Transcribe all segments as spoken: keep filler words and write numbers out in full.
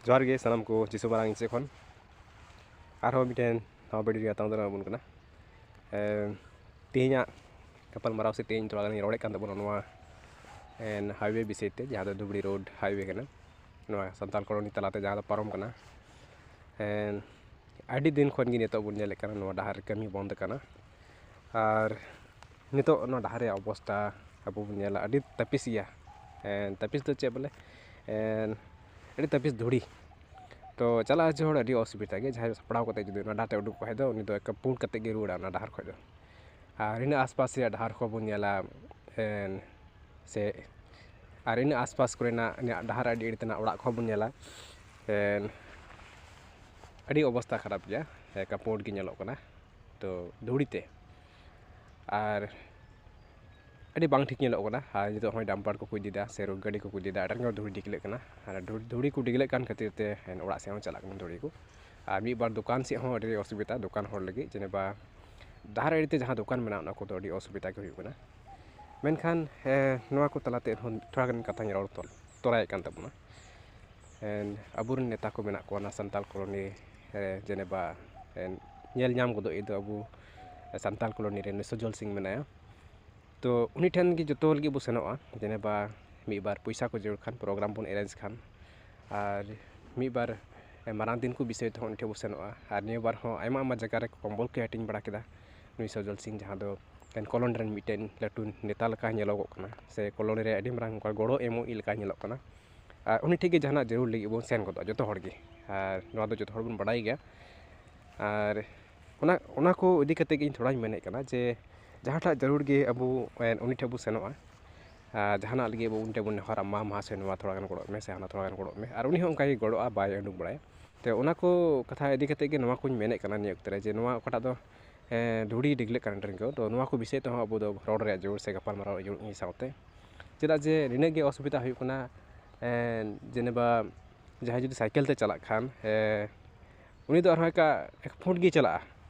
ᱡᱚᱦᱟᱨ ᱜᱮ ᱥᱟᱱᱟᱢ ᱠᱚ, ᱡᱤᱥᱩ ᱢᱟᱨᱟᱝ ᱤᱧ ᱥᱮᱫ ᱠᱷᱚᱱ ᱟᱨᱦᱚᱸ ᱢᱤᱫᱴᱮᱱ ᱱᱟᱣᱟ video ᱨᱮ ᱟᱛᱟᱝ ᱫᱟᱨᱟᱢ ᱟᱵᱚᱱ ᱠᱟᱱᱟ᱾ ᱮ, ᱛᱮᱦᱮᱧᱟᱜ ᱜᱟᱯᱟᱞ ᱢᱟᱨᱟᱣ ᱥᱮ ᱛᱮᱦᱮᱧ ᱛᱷᱚᱲᱟ ᱜᱟᱱᱤᱧ ᱨᱚᱲᱮᱫ ᱠᱟᱱ ᱛᱟᱵᱚᱱᱟ ᱱᱚᱣᱟ, ᱮ, highway ᱵᱤᱥᱚᱭ ᱛᱮ, ᱡᱟᱦᱟᱸ ᱫᱚ ᱫᱷᱩᱵᱽᱲᱤ road highway ᱠᱟᱱᱟ᱾ ᱱᱚᱣᱟ ᱥᱟᱱᱛᱟᱞ colony ᱛᱟᱞᱟᱛᱮ ᱡᱟᱦᱟᱸ ᱫᱚ ᱯᱟᱨᱚᱢ ᱠᱟᱱᱟ, ᱮ, ᱟᱹᱰᱤ ᱫᱤᱱ ᱠᱷᱚᱱ ᱜᱮ ᱱᱤᱛᱚᱜ ᱵᱚᱱ ᱧᱮᱞᱮᱫ ᱠᱟᱱᱟ ᱱᱚᱣᱟ ᱰᱟᱦᱟᱨ ᱨᱮ ᱠᱟᱹᱢᱤ ᱵᱚᱱᱫ ᱟᱠᱟᱱᱟ᱾ ᱟᱨ ᱱᱤᱛᱚᱜ ᱱᱚᱣᱟ ᱰᱟᱦᱟᱨ ᱨᱮᱭᱟᱜ ᱚᱵᱚᱥᱛᱟ ᱟᱵᱚ ᱵᱚᱱ ᱧᱮᱞᱟ, ᱟᱹᱰᱤ ᱛᱟᱹᱯᱤᱥ ᱜᱮᱭᱟ᱾ ᱮ, ᱛᱟᱹᱯᱤᱥ ᱫᱚ ᱪᱮᱫ ᱵᱚᱞᱮ, ᱮ, ᱟᱹᱰᱤ ᱛᱟᱹᱯᱤᱥ ᱫᱷᱩᱲᱤ᱾ ᱛᱚ ᱪᱟᱞᱟᱜ ᱦᱤᱡᱩᱜ ᱦᱚᱲ ᱟᱹᱰᱤ ᱚᱥᱩᱵᱤᱫᱷᱟ ᱜᱮ, ᱡᱟᱦᱟᱸᱭ ᱥᱟᱯᱲᱟᱣ ᱠᱟᱛᱮ ᱡᱩᱫᱤ ᱚᱱᱟ ᱰᱟᱦᱟᱨ ᱛᱮ ᱩᱰᱩᱠ ᱠᱚ ᱠᱷᱟᱡ ᱫᱚ, ᱩᱱᱤ ᱫᱚ ᱮᱠᱫᱚᱢ ᱯᱩᱸᱰ ᱠᱟᱛᱮ ᱜᱮ ᱨᱩᱣᱟᱹᱲᱟ ᱚᱱᱟ ᱰᱟᱦᱟᱨ ᱠᱷᱚᱡ ᱫᱚ᱾ ᱟᱨ ᱤᱱᱟᱹ ᱟᱥᱯᱟᱥ ᱨᱮᱭᱟᱜ ᱰᱟᱦᱟᱨ ᱠᱚ ᱵᱚᱱ ᱧᱮᱞᱟ, ᱮ, ᱥᱮ ᱟᱨ ᱤᱱᱟᱹ ᱟᱥᱯᱟᱥ ᱠᱚᱨᱮᱱᱟᱜ ᱤᱱᱟᱹ ᱰᱟᱦᱟᱨ ᱟᱲᱮ ᱟᱲᱮ ᱛᱮᱱᱟᱜ ᱚᱲᱟᱜ ᱠᱚᱦᱚᱸ ᱵᱚᱱ ᱧᱮᱞᱟ, ᱮ, ᱟᱹᱰᱤ ᱚᱵᱚᱥᱛᱟ ᱠᱷᱟᱨᱟᱯ ᱜᱮᱭᱟ, ᱮ, ᱮᱠᱮᱱ ᱯᱩᱸᱰ ᱜᱮ ᱧᱮᱞᱚᱜ ᱠᱟᱱᱟ᱾ ᱛᱚ ᱫᱷᱩᱲᱤ ᱛᱮ ᱟᱨ ᱟᱹᱰᱤ ᱵᱟᱝ ᱴᱷᱤᱠ ᱧᱮᱞᱚᱜ ᱠᱟᱱᱟ᱾ ᱟᱨ ᱱᱤᱛᱚᱜ ᱦᱚᱸ dumper ᱠᱚᱠᱚ ᱤᱫᱤᱭᱮᱫᱟ ᱥᱮ ᱨᱳᱰ ᱜᱟᱹᱰᱤ ᱠᱚᱠᱚ ᱤᱫᱤᱭᱮᱫᱟ, ᱟᱹᱰᱤ ᱨᱟᱸᱜᱟᱣ ᱫᱷᱩᱲᱤ ᱰᱤᱜᱽᱞᱟᱹᱜ ᱠᱟᱱᱟ᱾ ᱟᱨ ᱫᱷᱩ-, ᱫᱷᱩᱲᱤ ᱠᱚ ᱰᱤᱜᱽᱞᱟᱹᱜ ᱠᱟᱱ ᱠᱷᱟᱹᱛᱤᱨ ᱛᱮ ᱚᱲᱟᱜ ᱥᱮᱫ ᱦᱚᱸ ᱪᱟᱞᱟᱜ ᱠᱟᱱᱟ ᱫᱷᱩᱲᱤ ᱠᱚ᱾ ᱟᱨ ᱢᱤᱫ ᱵᱟᱨ ᱫᱚᱠᱟᱱ ᱥᱮᱫ ᱦᱚᱸ ᱟᱹᱰᱤ ᱚᱥᱩᱵᱤᱫᱟ, ᱫᱚᱠᱟᱱ ᱦᱚᱲ ᱞᱟᱹᱜᱤᱫ, ᱡᱮᱱᱮᱵᱟ ᱰᱟᱦᱟᱨ ᱟᱲᱮ ᱛᱮ ᱡᱟᱦᱟᱸ ᱫᱚᱠᱟᱱ ᱢᱮᱱᱟᱜᱼᱟ, ᱚᱱᱟ ᱠᱚᱫᱚ ᱟᱹᱰᱤ ᱚᱥᱩᱵᱤᱫᱟ ᱜᱮ ᱦᱩᱭᱩᱜ ᱠᱟᱱᱟ᱾ ᱢᱮᱱᱠᱷᱟᱱ, ᱮ, ᱱᱚᱣᱟ ᱠᱚ ᱛᱟᱞᱟᱛᱮ ᱮᱱᱦᱚᱸ ᱛᱷᱚᱲᱟ ᱜᱟᱱ ᱠᱟᱛᱷᱟᱧ ᱨᱚᱲ ᱛᱚ-, ᱛᱚᱨᱟᱭᱮᱫ ᱠᱟᱱ ᱛᱟᱵᱚᱱᱟ᱾ ᱮᱱ, ᱟᱵᱚᱨᱮᱱ ᱱᱮᱛᱟ ᱠᱚ ᱢᱮᱱᱟᱜ ᱠᱚᱣᱟ ᱚᱱᱟ ᱥᱟᱱᱛᱟᱞ colony ᱨᱮ, ᱡᱮᱱᱮᱵᱟ, ᱮᱱ, ᱧᱮᱞ ᱧᱟᱢ ᱜᱚᱫᱚᱜ ᱤᱧ ᱫᱚ ᱟᱵᱚ ᱥᱟᱱᱛᱟᱞ colony ᱨᱮ ᱱᱩᱭ ᱥᱚᱡᱚᱞ ᱥᱤᱝ ᱢᱮᱱᱟᱭᱟ᱾ ᱛᱚ ᱩᱱᱤ ᱴᱷᱮᱱ ᱜᱮ ᱡᱚᱛᱚ ᱞᱟᱹᱜᱤᱫ ᱵᱚ ᱥᱮᱱᱚᱜᱼᱟ, ᱡᱮᱱᱮᱵᱟ ᱢᱤᱫ ᱵᱟᱨ ᱯᱚᱭᱥᱟ ᱠᱚ ᱡᱟᱹᱨᱩᱲ ᱠᱷᱟᱱ program ᱵᱚᱱ arrange ᱠᱷᱟᱱ, ᱟᱨ ᱢᱤᱫ ᱵᱟᱨ ᱢᱟᱨᱟᱝ ᱫᱤᱱ ᱠᱚ ᱵᱤᱥᱚᱭ ᱛᱮᱦᱚᱸ ᱩᱱᱤ ᱴᱷᱮᱱ ᱵᱚ ᱥᱮᱱᱚᱜᱼᱟ᱾ ᱟᱨ ᱱᱤᱭᱟᱹ ᱵᱟᱨ ᱦᱚᱸ ᱟᱭᱢᱟ ᱟᱭᱢᱟ ᱡᱟᱭᱜᱟ ᱨᱮ ᱠᱚᱢᱵᱚᱞ ᱠᱚᱭ ᱦᱟᱹᱴᱤᱧ ᱵᱟᱲᱟ ᱠᱮᱫᱟ ᱱᱩᱭ ᱥᱚᱡᱚᱞ ᱥᱤᱝ, ᱡᱟᱦᱟᱸ ᱫᱚ ᱮᱱ colony ᱨᱮᱱ ᱢᱤᱫᱴᱮᱱ ᱞᱟᱹᱴᱩ ᱱᱮᱛᱟ ᱞᱮᱠᱟ ᱧᱮᱞᱚᱜᱚᱜ ᱠᱟᱱᱟ, ᱥᱮ colony ᱨᱮ ᱟᱹᱰᱤ ᱢᱟᱨᱟᱝ ᱚᱱᱠᱟ ᱜᱚᱲᱚ ᱮᱢᱚᱜ ᱤᱡ ᱞᱮᱠᱟ ᱧᱮᱞᱚᱜ ᱠᱟᱱᱟ᱾ ᱟᱨ ᱩᱱᱤ ᱴᱷᱮᱱ ᱜᱮ ᱡᱟᱦᱟᱱᱟᱜ ᱡᱟᱹᱨᱩᱲ ᱞᱟᱹᱜᱤᱫ ᱵᱚᱱ ᱥᱮᱱ ᱜᱚᱫᱚᱜᱼᱟ ᱡᱚᱛᱚ ᱦᱚᱲ ᱜᱮ᱾ ᱟᱨ ᱱᱚᱣᱟ ᱫᱚ ᱡᱚᱛᱚ ᱦᱚᱲ ᱵᱚᱱ ᱵᱟᱲᱟᱭ ᱜᱮᱭᱟ᱾ ᱟᱨ ᱚᱱᱟ, ᱚᱱᱟ ᱠᱚ ᱤᱫᱤ ᱠᱟᱛᱮ ᱜᱮ ᱤᱧ ᱛᱷᱚᱲᱟᱧ ᱢᱮᱱᱮᱫ ᱠᱟᱱᱟ ᱡᱮ ᱡᱟᱦᱟᱸᱴᱟᱜ ᱡᱟᱹᱨᱩᱲ ᱜᱮ ᱟᱵᱚ, ᱮ, ᱩᱱᱤ ᱴᱷᱮᱱ ᱵᱚ ᱥᱮᱱᱚᱜᱼᱟ᱾ ᱟᱨ ᱡᱟᱦᱟᱱᱟᱜ ᱞᱟᱹᱜᱤᱫ ᱟᱵᱚ ᱩᱱᱤ ᱴᱷᱮᱱ ᱵᱚᱱ ᱱᱮᱦᱚᱨᱟ, "ᱢᱟ, ᱢᱟ ᱥᱮ ᱱᱚᱣᱟ ᱛᱷᱚᱲᱟ ᱜᱟᱱ ᱜᱚᱲᱚᱜ ᱢᱮ ᱥᱮ ᱦᱟᱱᱟ ᱛᱷᱚᱲᱟ ᱜᱟᱱ ᱜᱚᱲᱚᱜ ᱢᱮ", ᱟᱨ ᱩᱱᱤ ᱦᱚᱸ ᱚᱱᱠᱟ ᱜᱮ ᱜᱚᱲᱚᱜᱼᱟ, ᱵᱟᱭ ᱩᱰᱩᱠ ᱵᱟᱲᱟᱭᱟ᱾ ᱛᱚ ᱚᱱᱟ ᱠᱚ ᱠᱟᱛᱷᱟ ᱤᱫᱤ ᱠᱟᱛᱮ ᱜᱮ ᱱᱚᱣᱟ ᱠᱚᱧ ᱢᱮᱱᱮᱫ ᱠᱟᱱᱟ ᱱᱤᱭᱟᱹ ᱚᱠᱛᱮ ᱨᱮ, ᱡᱮ ᱱᱚᱣᱟ ᱚᱠᱟᱴᱟᱜ ᱫᱚ, ᱮ, ᱫᱷᱩᱲᱤ ᱰᱤᱜᱽᱞᱟᱹᱜ ᱠᱟᱱ ᱰᱨᱮᱱ ᱠᱚ, ᱛᱚ ᱱᱚᱣᱟ ᱠᱚ ᱵᱤᱥᱚᱭ ᱛᱮᱦᱚᱸ ᱟᱵᱚ ᱫᱚ ᱨᱚᱲ ᱨᱮᱭᱟᱜ ᱡᱟᱹᱨᱩᱲ ᱥᱮ ᱜᱟᱯᱟᱞᱢᱟᱨᱟᱣ ᱡᱟᱹᱨᱩᱲ ᱩᱱᱤ ᱥᱟᱶᱛᱮ᱾ ᱪᱮᱫᱟᱜ ᱡᱮ ᱱᱤᱱᱟᱹᱜ ᱜᱮ ᱚᱥᱩᱵᱤᱫᱟ ᱦᱩᱭᱩᱜ ᱠᱟᱱᱟ, ᱮ, ᱡᱮᱱᱮᱵᱟ ᱡᱟᱦᱟᱸᱭ ᱡᱩᱫᱤ ᱥᱟᱭᱠᱮᱞ ᱛᱮ ᱪᱟᱞᱟᱜ ᱠᱷᱟᱱ, ᱮ, ᱩᱱᱤ ᱫᱚ ᱟᱨᱦᱚᱸ ᱮᱠᱟ-, ᱮᱠ ᱯᱩᱸᱰ ᱜᱮᱭ ᱪᱟᱞᱟᱜᱼᱟ᱾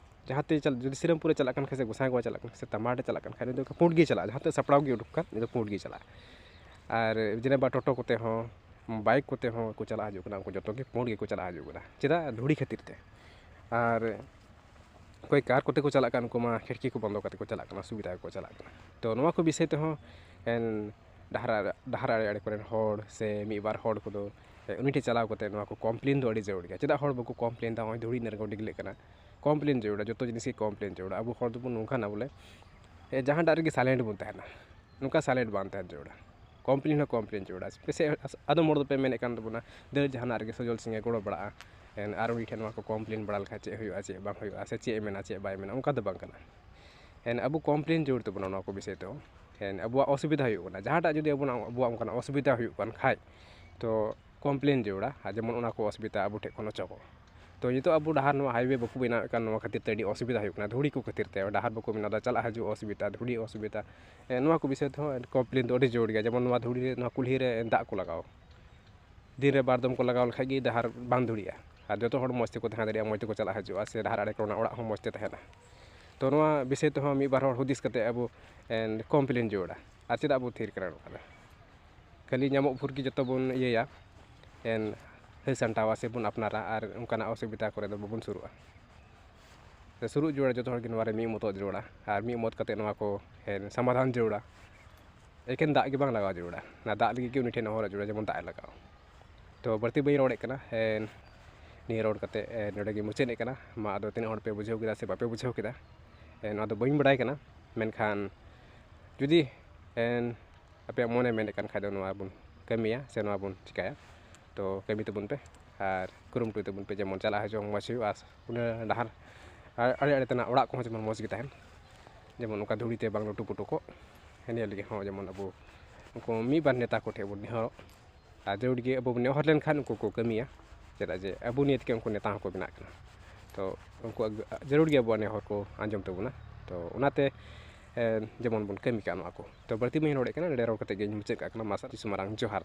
ᱡᱟᱦᱟᱸ ᱛᱮ ᱪᱟᱞ-, ᱡᱩᱫᱤ ᱥᱤᱨᱟᱹᱢᱯᱩᱨ ᱮ ᱪᱟᱞᱟᱜ ᱠᱟᱱ ᱠᱷᱟᱡ, ᱥᱮ ᱜᱚᱸᱥᱟᱭ ᱜᱚᱲᱟ ᱪᱟᱞᱟᱜ ᱠᱟᱱ ᱠᱷᱟᱡ, ᱥᱮ ᱛᱟᱢᱟᱲ ᱮ ᱪᱟᱞᱟᱜ ᱠᱟᱱ ᱠᱷᱟᱡ, ᱩᱱᱤ ᱫᱚ ᱮᱠᱟ ᱯᱩᱸᱰ ᱜᱮᱭ ᱪᱟᱞᱟᱜᱼᱟ᱾ ᱡᱟᱦᱟᱸ ᱛᱮ ᱥᱟᱯᱲᱟᱣ ᱜᱮ ᱩᱰᱩᱠ ᱠᱟᱱ, ᱩᱱᱤ ᱫᱚ ᱯᱩᱸᱰ ᱜᱮᱭ ᱪᱟᱞᱟᱜᱼᱟ᱾ ᱟᱨ ᱡᱮᱱᱮᱵᱟ ᱴᱳᱴᱳ ᱠᱚᱛᱮ ᱦᱚᱸ, ᱵᱟᱭᱤᱠ ᱠᱚᱛᱮ ᱦᱚᱸ ᱠᱚ ᱪᱟᱞᱟᱜ ᱦᱤᱡᱩᱜ ᱠᱟᱱᱟ, ᱩᱱᱠᱩ ᱡᱚᱛᱚ ᱜᱮ ᱯᱩᱸᱰ ᱜᱮᱠᱚ ᱪᱟᱞᱟᱜ ᱦᱤᱡᱩᱜ ᱠᱟᱱᱟ᱾ ᱪᱮᱫᱟᱜ? ᱫᱷᱩᱲᱤ ᱠᱷᱟᱹᱛᱤᱨ ᱛᱮ᱾ ᱟᱨ ᱚᱠᱚᱭ ᱠᱟᱨ ᱠᱚᱛᱮ ᱠᱚ ᱪᱟᱞᱟᱜ ᱠᱟᱱ, ᱩᱱᱠᱩ ᱢᱟ ᱠᱷᱤᱲᱠᱤ ᱠᱚ ᱵᱚᱱᱫᱚ ᱠᱟᱛᱮ ᱠᱚ ᱪᱟᱞᱟᱜ ᱠᱟᱱᱟ, ᱥᱩᱵᱤᱫᱷᱟ ᱜᱮᱠᱚ ᱪᱟᱞᱟᱜ ᱠᱟᱱᱟ᱾ ᱛᱚ, ᱱᱚᱣᱟ ᱠᱚ ᱵᱤᱥᱚᱭ ᱛᱮᱦᱚᱸ ᱮᱱ ᱰᱟᱦᱟᱨ, ᱰᱟᱦᱟᱨ ᱟᱲᱮ ᱟᱲᱮ ᱠᱚᱨᱮᱱ ᱦᱚᱲ ᱥᱮ ᱢᱤᱫ ᱵᱟᱨ ᱦᱚᱲ ᱠᱚᱫᱚ, ᱮ, ᱩᱱᱤ ᱴᱷᱮᱱ ᱪᱟᱞᱟᱣ ᱠᱟᱛᱮ ᱱᱚᱣᱟ ᱠᱚ ᱠᱚᱢᱯᱞᱮᱱ ᱫᱚ ᱟᱹᱰᱤ ᱡᱟᱹᱨᱩᱲ ᱜᱮᱭᱟ᱾ ᱪᱮᱫᱟᱜ ᱦᱚᱲ ᱵᱟᱠᱚ ᱠᱚᱢᱯᱞᱮᱱ ᱮᱫᱟ? ᱱᱚᱜᱼᱚᱭ ᱫᱷᱩᱲᱤ ᱮᱱᱮ ᱨᱮᱠᱚ ᱰᱤᱜᱽᱞᱟᱹᱜ ᱠᱟᱱᱟ᱾ ᱠᱚᱢᱯᱞᱮᱱ ᱡᱟᱹᱨᱩᱲᱟ, ᱡᱚᱛᱚ ᱡᱤᱱᱤᱥ ᱜᱮ ᱠᱚᱢᱯᱞᱮᱱ ᱡᱟᱹᱨᱩᱲᱟ᱾ ᱟᱵᱚ ᱦᱚᱲ ᱫᱚᱵᱚᱱ ᱱᱚᱝᱠᱟᱱᱟ ᱵᱚᱞᱮ, ᱮ, ᱡᱟᱦᱟᱸᱴᱟᱜ ᱨᱮᱜᱮ ᱥᱟᱭᱞᱮᱱᱴ ᱵᱚᱱ ᱛᱟᱦᱮᱱᱟ, ᱱᱚᱝᱠᱟ ᱥᱟᱭᱞᱮᱱᱴ ᱵᱟᱝ ᱛᱟᱦᱮᱱ ᱡᱟᱹᱨᱩᱲᱟ᱾ ᱠᱚᱢᱯᱞᱮᱱ ᱦᱚᱸ ᱠᱚᱢᱯᱞᱮᱱ ᱡᱟᱹᱨᱩᱲᱟ᱾ ᱯᱮᱥᱮ ᱟᱫᱚᱢ ᱦᱚᱲ ᱫᱚᱯᱮ ᱢᱮᱱᱮᱫ ᱠᱟᱱ ᱛᱟᱵᱚᱱᱟ, ᱫᱟᱹᱲ ᱡᱟᱦᱟᱱᱟᱜ ᱨᱮᱜᱮ ᱥᱚᱡᱚᱞ ᱥᱤᱝ ᱮ ᱜᱚᱲᱚ ᱵᱟᱲᱟᱜᱼᱟ, ᱮᱱ ᱟᱨ ᱩᱱᱤ ᱴᱷᱮᱱ ᱱᱚᱣᱟ ᱠᱚ ᱠᱚᱢᱯᱞᱮᱱ ᱵᱟᱲᱟ ᱞᱮᱠᱷᱟᱡ ᱪᱮᱫ ᱦᱩᱭᱩᱜᱼᱟ, ᱪᱮᱫ ᱵᱟᱝ ᱦᱩᱭᱩᱜᱼᱟ, ᱥᱮ ᱪᱮᱫ ᱮ ᱢᱮᱱᱟ, ᱪᱮᱫ ᱵᱟᱭ ᱢᱮᱱᱟ, ᱚᱱᱠᱟ ᱫᱚ ᱵᱟᱝ ᱠᱟᱱᱟ᱾ ᱮᱱ ᱟᱵᱚ ᱠᱚᱢᱯᱞᱮᱱ ᱡᱟᱹᱨᱩᱲ ᱛᱟᱵᱚᱱᱟ ᱱᱚᱣᱟ ᱠᱚ ᱵᱤᱥᱚᱭ ᱛᱮᱦᱚᱸ᱾ ᱮᱱ ᱟᱵᱚᱣᱟᱜ ᱚᱥᱩᱵᱤᱫᱷᱟ ᱦᱩᱭᱩᱜ ᱠᱟᱱᱟ, ᱡᱟᱦᱟᱸᱴᱟᱜ ᱡᱩᱫᱤ ᱟᱵᱚᱱᱟᱜ, ᱟᱵᱚᱣᱟᱜ ᱚᱱᱠᱟᱱᱟᱜ ᱚᱥᱩᱵᱤᱫᱷᱟ ᱦᱩᱭᱩᱜ ᱠᱟᱱ ᱠᱷᱟᱡ, ᱛᱚ ᱠᱚᱢᱯᱞᱮᱱ ᱡᱟᱹᱨᱩᱲᱟ, ᱟᱨ ᱡᱮᱢᱚᱱ ᱚᱱᱟ ᱠᱚ ᱚᱥᱩᱵᱤᱫᱷᱟ ᱟᱵᱚ ᱴᱷᱮᱱ ᱠᱷᱚᱱ ᱚᱪᱚᱜᱚᱜ᱾ ᱛᱚ ᱱᱤᱛᱚᱜ ᱟᱵᱚ ᱰᱟᱦᱟᱨ, ᱱᱚᱣᱟ ᱦᱟᱭᱣᱮ ᱵᱟᱠᱚ ᱵᱮᱱᱟᱣᱮᱫ ᱠᱟᱱ, ᱱᱚᱣᱟ ᱠᱷᱟᱹᱛᱤᱨ ᱛᱮ ᱟᱹᱰᱤ ᱚᱥᱩᱵᱤᱫᱷᱟ ᱦᱩᱭᱩᱜ ᱠᱟᱱᱟ, ᱫᱷᱩᱲᱤ ᱠᱚ ᱠᱷᱟᱹᱛᱤᱨ ᱛᱮ ᱰᱟᱦᱟᱨ ᱵᱟᱠᱚ ᱵᱮᱱᱟᱣ ᱮᱫᱟ, ᱪᱟᱞᱟᱜ ᱦᱤᱡᱩᱜ ᱚᱥᱩᱵᱤᱫᱷᱟ, ᱫᱷᱩᱲᱤ ᱚᱥᱩᱵᱤᱫᱷᱟ᱾ ᱮ, ᱱᱚᱣᱟ ᱠᱚ ᱵᱤᱥᱚᱭ ᱛᱮᱦᱚᱸ ᱠᱚᱢᱯᱞᱮᱱ ᱫᱚ ᱟᱹᱰᱤ ᱡᱟᱹᱨᱩᱲ ᱜᱮᱭᱟ᱾ ᱡᱮᱢᱚᱱ ᱱᱚᱣᱟ ᱫᱷᱩᱲᱤ ᱨᱮ, ᱱᱚᱣᱟ ᱠᱩᱞᱦᱤ ᱨᱮ ᱫᱟᱜ ᱠᱚ ᱞᱟᱜᱟᱣ, ᱫᱤᱱ ᱨᱮ ᱵᱟᱨ ᱫᱚᱢ ᱠᱚ ᱞᱟᱜᱟᱣ ᱞᱮᱠᱷᱟᱡ ᱜᱮ ᱰᱟᱦᱟᱨ ᱵᱟᱝ ᱫᱷᱩᱲᱤᱜᱼᱟ, ᱟᱨ ᱡᱚᱛᱚ ᱦᱚᱲ ᱢᱚᱡᱽ ᱛᱮᱠᱚ ᱛᱟᱦᱮᱸ ᱫᱟᱲᱮᱭᱟᱜᱼᱟ, ᱢᱚᱡᱽ ᱛᱮᱠᱚ ᱪᱟᱞᱟᱜ ᱦᱤᱡᱩᱜᱼᱟ, ᱥᱮ ᱰᱟᱦᱟᱨ ᱟᱲᱮ ᱠᱚᱨᱮᱱᱟᱜ ᱚᱲᱟᱜ ᱦᱚᱸ ᱢᱚᱡᱽ ᱛᱮ ᱛᱟᱦᱮᱱᱟ᱾ ᱛᱚ ᱱᱚᱣᱟ ᱵᱤᱥᱚᱭ ᱛᱮᱦᱚᱸ ᱢᱤᱫ ᱵᱟᱨ ᱦᱚᱲ ᱦᱩᱫᱤᱥ ᱠᱟᱛᱮ ᱟᱵᱚ, ᱮᱱ, ᱠᱚᱢᱯᱞᱮᱱ ᱡᱟᱹᱨᱩᱲᱟ᱾ ᱟᱨ ᱪᱮᱫᱟᱜ ᱵᱚ ᱛᱷᱤᱨ ᱠᱟᱱᱟ ᱱᱚᱝᱠᱟ ᱫᱚ? ᱠᱷᱟᱹᱞᱤ ᱧᱟᱢᱚᱜ ᱵᱷᱳᱨ ᱜᱮ ᱡᱚᱛᱚ ᱵᱚᱱ ᱤᱭᱟᱹᱭᱟ, ᱮᱱ, ᱦᱟᱹᱭ ᱥᱟᱢᱴᱟᱣᱟ ᱥᱮ ᱵᱚᱱ ᱟᱯᱱᱟᱨᱟ, ᱟᱨ ᱚᱱᱠᱟᱱᱟᱜ ᱚᱥᱩᱵᱤᱫᱷᱟ ᱠᱚᱨᱮ ᱫᱚ ᱵᱟᱵᱚᱱ ᱥᱩᱨᱩᱜᱼᱟ᱾ ᱥᱮ ᱥᱩᱨᱩᱜ ᱡᱟᱹᱨᱩᱲᱟ, ᱡᱚᱛᱚ ᱦᱚᱲ ᱜᱮ ᱱᱚᱣᱟ ᱨᱮ ᱢᱤᱫ ᱢᱚᱛᱚᱜ ᱡᱟᱹᱨᱩᱲᱟ, ᱟᱨ ᱢᱤᱫ ᱢᱚᱛ ᱠᱟᱛᱮ ᱱᱚᱣᱟ ᱠᱚ, ᱮᱱ, ᱥᱚᱢᱟᱫᱷᱟᱱ ᱡᱟᱹᱨᱩᱲᱟ᱾ ᱮᱠᱮᱱ ᱫᱟᱜ ᱜᱮ ᱵᱟᱝ ᱞᱟᱜᱟᱣ ᱡᱟᱹᱨᱩᱲᱟ, ᱚᱱᱟ ᱫᱟᱜ ᱞᱟᱹᱜᱤᱫ ᱜᱮ ᱩᱱᱤ ᱴᱷᱮᱱ ᱱᱮᱦᱚᱨᱚᱜ ᱡᱟᱹᱨᱩᱲᱟ, ᱡᱮᱢᱚᱱ ᱫᱟᱜ ᱮ ᱞᱟᱜᱟᱣ᱾ ᱛᱚ ᱵᱟᱹᱲᱛᱤ ᱵᱟᱹᱧ ᱨᱚᱲᱮᱫ ᱠᱟᱱᱟ, ᱮᱱ, ᱱᱤᱭᱟᱹ ᱨᱚᱲ ᱠᱟᱛᱮ, ᱮᱱ, ᱱᱚᱰᱮ ᱜᱮ ᱢᱩᱪᱟᱹᱫ ᱮᱫ ᱠᱟᱱᱟ᱾ ᱢᱟ ᱟᱫᱚ ᱛᱤᱱᱟᱹᱜ ᱦᱚᱲ ᱯᱮ ᱵᱩᱡᱷᱟᱹᱣ ᱠᱮᱫᱟ ᱥᱮ ᱵᱟᱯᱮ ᱵᱩᱡᱷᱟᱹᱣ ᱠᱮᱫᱟ, ᱮᱱ, ᱱᱚᱣᱟ ᱫᱚ ᱵᱟᱹᱧ ᱵᱟᱲᱟᱭ ᱠᱟᱱᱟ᱾ ᱢᱮᱱᱠᱷᱟᱱ ᱡᱩᱫᱤ, ᱮᱱ, ᱟᱯᱮᱭᱟᱜ ᱢᱚᱱᱮ ᱢᱮᱱᱮᱫ ᱠᱟᱱ ᱠᱷᱟᱡ ᱫᱚ ᱱᱚᱣᱟ ᱵᱚᱱ ᱠᱟᱹᱢᱤᱭᱟ ᱥᱮ ᱱᱚᱣᱟ ᱵᱚᱱ ᱪᱤᱠᱟᱹᱭᱟ, ᱛᱚ ᱠᱟᱹᱢᱤ ᱛᱟᱵᱚᱱ ᱯᱮ ᱟᱨ ᱠᱩᱨᱩᱢᱩᱴᱩᱭ ᱛᱟᱵᱚᱱ ᱯᱮ, ᱡᱮᱢᱚᱱ ᱪᱟᱞᱟᱜ ᱦᱤᱡᱩᱜ ᱢᱚᱡᱽ ᱦᱩᱭᱩᱜᱼᱟ, ᱩᱱᱟᱹᱜ ᱰᱟᱦᱟᱨ ᱟᱲᱮ ᱟᱲᱮ ᱛᱮᱱᱟᱜ ᱚᱲᱟᱜ ᱠᱚᱦᱚᱸ ᱡᱮᱢᱚᱱ ᱢᱚᱡᱽ ᱜᱮ ᱛᱟᱦᱮᱱ, ᱡᱮᱢᱚᱱ ᱚᱱᱠᱟ ᱫᱷᱩᱲᱤ ᱛᱮ ᱵᱟᱝ ᱞᱩᱴᱩ ᱯᱩᱴᱩ ᱠᱚᱜ᱾ ᱱᱤᱭᱟᱹ ᱞᱟᱹᱜᱤᱫ ᱦᱚᱸ ᱡᱮᱢᱚᱱ ᱟᱵᱚ ᱩᱱᱠᱩ ᱢᱤᱫ ᱵᱟᱨ ᱱᱮᱛᱟ ᱠᱚᱴᱷᱮᱱ ᱵᱚᱱ ᱱᱮᱦᱚᱨᱚᱜ, ᱟᱨ ᱡᱟᱹᱨᱩᱲ ᱜᱮ ᱟᱵᱚ ᱵᱚᱱ ᱱᱮᱦᱚᱨ ᱞᱮᱱᱠᱷᱟᱱ ᱩᱱᱠᱩ ᱠᱚ ᱠᱟᱹᱢᱤᱭᱟ᱾ ᱪᱮᱫᱟᱜ ᱡᱮ ᱟᱵᱚ ᱱᱤᱭᱮ ᱛᱮᱜᱮ ᱩᱱᱠᱩ ᱱᱮᱛᱟ ᱦᱚᱸᱠᱚ ᱵᱮᱱᱟᱜ ᱠᱟᱱᱟ᱾ ᱛᱚ ᱩᱱᱠᱩᱣᱟᱜ ᱡᱟᱹᱨᱩᱲ ᱜᱮ ᱟᱵᱚᱣᱟᱜ ᱱᱮᱦᱚᱨ ᱠᱚ ᱟᱸᱡᱚᱢ ᱛᱟᱵᱚᱱᱟ᱾ ᱛᱚ ᱚᱱᱟᱛᱮ, ᱮ, ᱡᱮᱢᱚᱱ ᱵᱚᱱ ᱠᱟᱹᱢᱤ ᱠᱟᱜ ᱱᱚᱣᱟ ᱠᱚ᱾ ᱛᱚ ᱵᱟᱹᱲᱛᱤ ᱵᱟᱹᱧ ᱨᱚᱲᱮᱫ ᱠᱟᱱᱟ, ᱱᱚᱰᱮ ᱨᱚᱲ ᱠᱟᱛᱮ ᱜᱮᱧ ᱢᱩᱪᱟᱹᱫ ᱠᱟᱜ ᱠᱟᱱᱟ᱾ ᱢᱟ ᱥᱟᱹᱨᱤ ᱥᱩᱢᱟᱨᱟᱝ ᱡᱚᱦᱟᱨ᱾